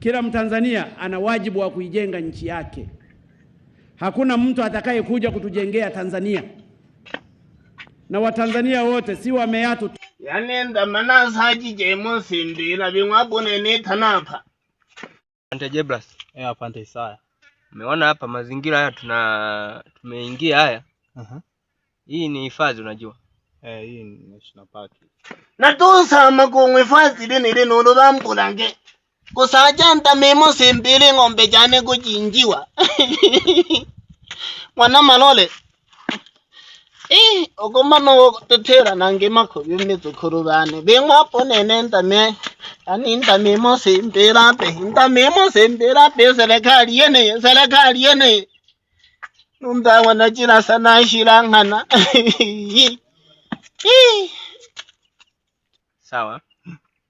Kila Mtanzania ana wajibu wa kuijenga nchi yake. Hakuna mtu atakayekuja kutujengea Tanzania. Na Watanzania wote si wa Meatu. Yani ndamana saji jemo sindila bingwa bonene tanapa. Asante Jebras. Asante Isaya. Umeona hapa mazingira haya tumeingia haya. Hii ni hifadhi unajua. Hii ni National Park. Na tusama kungwe hifadhi lini lini ulubambulange. Kusaja ndamemo simbili ng'ombe jane kuchinjiwa. Mwana malole. Okomano tetera nange mako bimizukuru bane. Bingwa ponene ndame. Yani ndamemo simbila pe. Ndamemo simbila pe serikali yene, serikali yene. Numba wanajira sana shirangana. Sawa.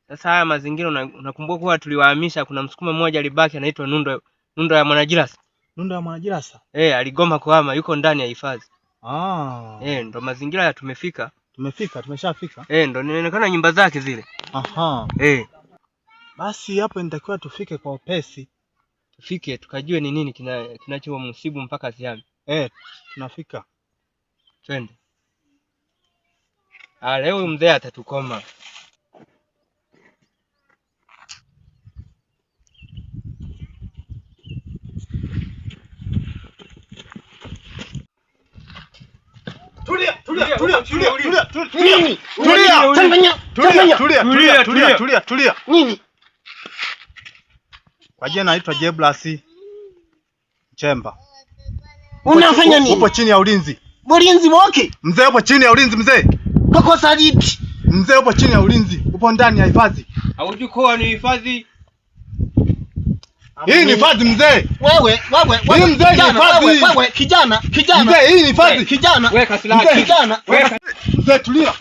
Sasa haya mazingira unakumbuka kuwa tuliwahamisha, kuna Msukuma mmoja alibaki anaitwa Nundo, Nundo ya Mwanajirasa. Nundo ya Mwanajirasa? Aligoma kuhama, yuko ndani ya hifadhi. Ndo mazingira ya tumefika. Tumefika, tumeshafika. Ndo inaonekana nyumba zake zile. Basi hapo inatakiwa tufike kwa upesi. Tufike tukajue ni nini kinachomsibu mpaka asihame. Tunafika. Twende. Leo huyu mzee atatukoma. Tulia, tulia, tulia, tulia, tulia, tulia. Nini? Tulia. Changanya, Tulia, changanya. tulia, tulia, tulia, tulia, tulia. Nini? Kwa jina naitwa Jeblas Chemba. Unafanya nini? Upo chini ya ulinzi. Ulinzi wake? Mzee upo chini ya ulinzi mzee. Kokosa lipi? Mzee upo chini ya ulinzi, upo ndani ya hifadhi. Haujui kuwa ni hifadhi? Hii ni hifadhi mzee. Wewe, wewe, wewe, Hii mzee ni kijana, hifadhi. wewe, wewe, kijana, kijana. Mzee, hii ni hifadhi. Kijana. Weka silaha. Mzee, kijana. Weka. Mzee tulia.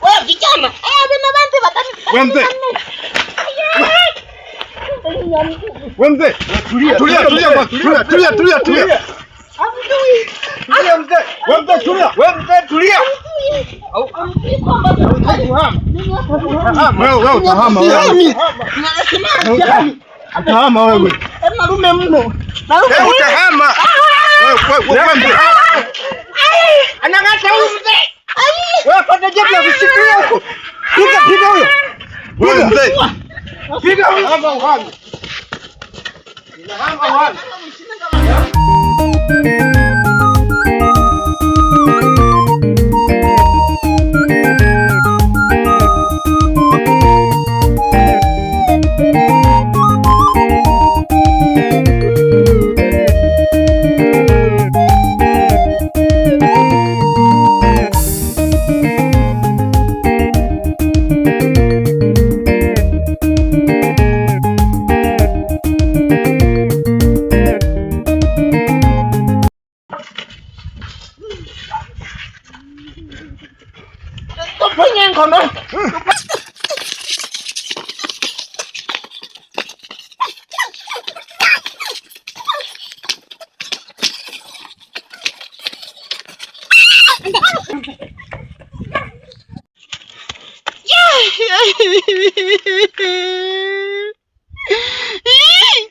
Wewe kijana. Bina bantu batani. Wewe mzee. Wewe mzee. Tulia, tulia, tulia, tulia, tulia, tulia, tulia. Amjui. Tulia mzee. Wewe mzee tulia. Wewe mzee tulia. Wewe, wewe utahama wewe. Utahama wewe. Narume mno. Narume. Wewe utahama. Wewe, wewe, wewe mzee. Anang'ata huyu mzee. Wewe pata jebu la kushikilia huko. Piga, piga huyo. Wewe mzee. Piga huyo. Hama uhame. Hama uhame.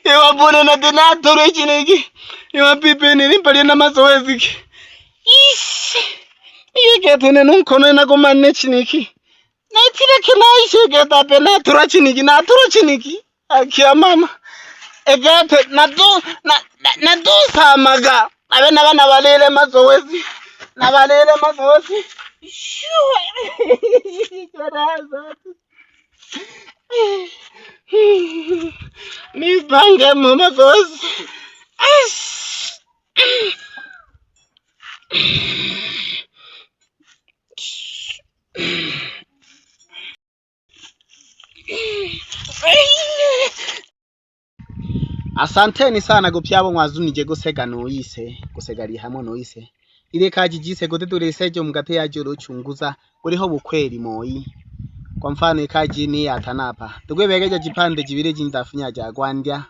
Ewabona na tena atoro chineki. Ewapipe nili na mazoezi ki. Ish. Iye nunkono na komanne chineki. Na itire kina ishe geta pe na tura chiniki na tura chiniki. Akia mama. Egete na do na na do samaga. Abe na bana balele mazoezi. Na balele mazoezi. Shu. Karaza. Nipange mazoezi. Asanteni sana gupyabo mwazunije gusega noise gusegali hamwe noise ile kaji jise gote mugate yaje uruchunguza uriho bukweli moyi. Kwa mfano ikaji ni ya TANAPA tugwebegeja jipande jibire jindafunya ja gwandya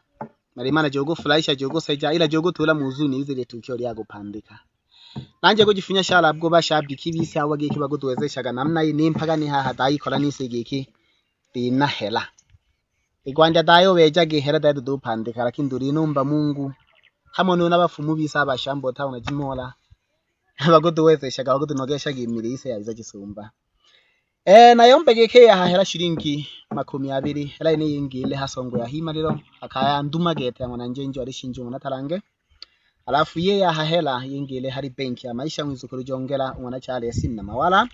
malimana jogo furahisha jogo seja ila jogo tula muzuni izile tukio lya gupandika. Nanje kujifunya shala bwo bashabiki bise abo giki bagutuwezeshaga namna iyi nimpaga ni haha dayikora nisigiki dinahela. Igwanja dayo beja gihera dayo dupandika lakini durinumba Mungu hamwe n'abafumu bise abashambo taona jimola bagutuwezeshaga bagutunogeshaga imiri ise yabiza gisumba. Nayombe geke yahahera shilingi 20 hela ine yingile hasongo ya himalilo akaya nduma gete ya mwananjenjo alishinju mwanatalange. Alafu ye yahahela yingile hari benki ya maisha mwizukuru jongela mwanachale simna mawala.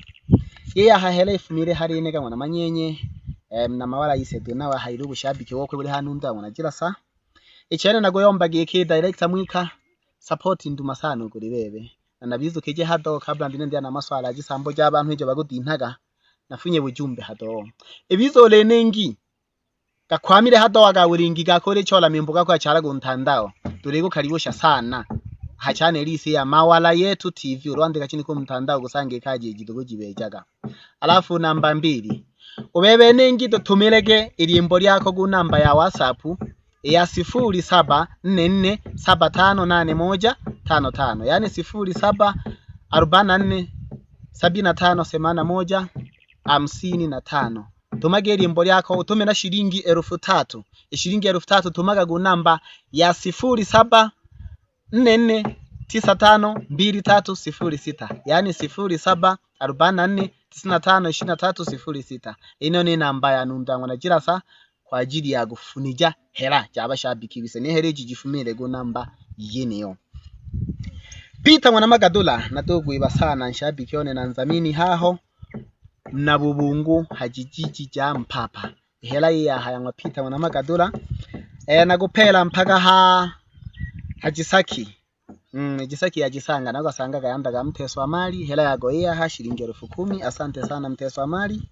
Ye yahahela ifumile hari inega mwana manyenye na mawala yise dunawa hairubu shabiki wokwe buli hanunda mwanajira sa. Ichene nagoyomba geke director mwika support nduma sana kuri bebe. Na nabizukeje hado kabla ndine ndiana maswala ajisambo jabantu ijo bagudintaga. Nafunye bujumbe hado ebizo lenengi gakwamire hado wagawuringi gakore chola mimbuga kwa chara guntandao durego karibusha sana hachane lisi ya Mawala Yetu TV urwandika chini ku mtandao gusange kaje jidogo jibejaga. Alafu namba 2 ubebe nengi tutumirege irimbo lyako ku namba ya WhatsApp ya 0744758155 yani 0744758155. Tumage irimbo lyako utume na shilingi 3000. Shilingi 3000 tumaga ku namba ya 0744952306 yani 0744952306. Ino ni namba ya nundangwa na jirasa kwa ajili ya kufunija hela jabashabiki bise ni heri jifumire ku namba yiniyo. Peter mwana magadula natogwiba sana nshabiki one na nzamini haho na bubungu hajijiji ja mpapa hela iya hayangwa Peter mwana magadula nakupela mpaka ha hajisaki jisaki yajisanga na ugasanga gayanda ga mteso wa mali hela yago iya ha shilingi 10,000. Asante sana mteso wa mali.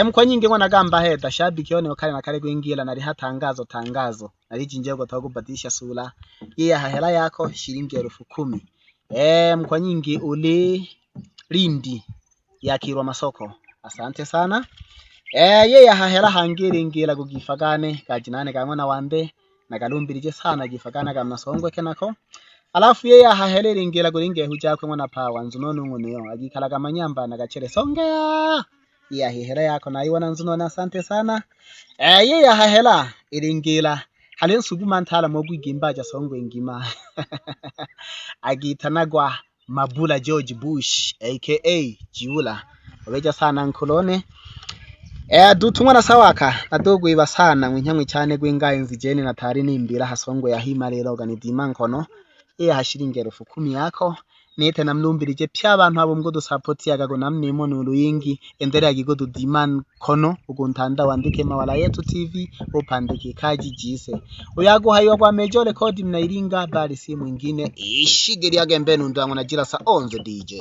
Mkwa nyingi mwana gamba heta shabiki one okale na kale kuingira na riha tangazo tangazo na rijinje go tagubadisha sura iya ha hela yako shilingi 10,000. Mkwa nyingi uli lindi yakirwa masoko. Asante sana. Ye hahela hangiri ngira kugifagane kajinane kamwana wande nakalumbirije sana gifagana kamnasongwe kenako. Alafu ye hahelere ngira kuringe hujakwe mwana pawa nzunono ngoneyo agikala kamanyamba nakachere songea. Ye hahela yako na iwana nzunono asante sana. Ye hahela iringira halensugu ntala mogwigimbaja songwe ngima. Agitanagwa Mabula George Bush aka Jiula. Obeja sana nkolone. Dutumwa na sawaka nadogwiba sana mwinyamwe cyane gwingaye nzijene na tari nimbira hasongwe ya hima rero ganidima nkono ye hashiringi 10,000 yako nete namlumbirije pya abantu abo ngo dusupport yagago namnemo nuluyingi endere yagigo dudima nkono uguntanda wandike Mawala Yetu TV upandike kaji jise uyaguhayiwa kwa Major Record mnairinga bali si mwingine ishigeri yagembe nundangwa na jira sa onze DJ.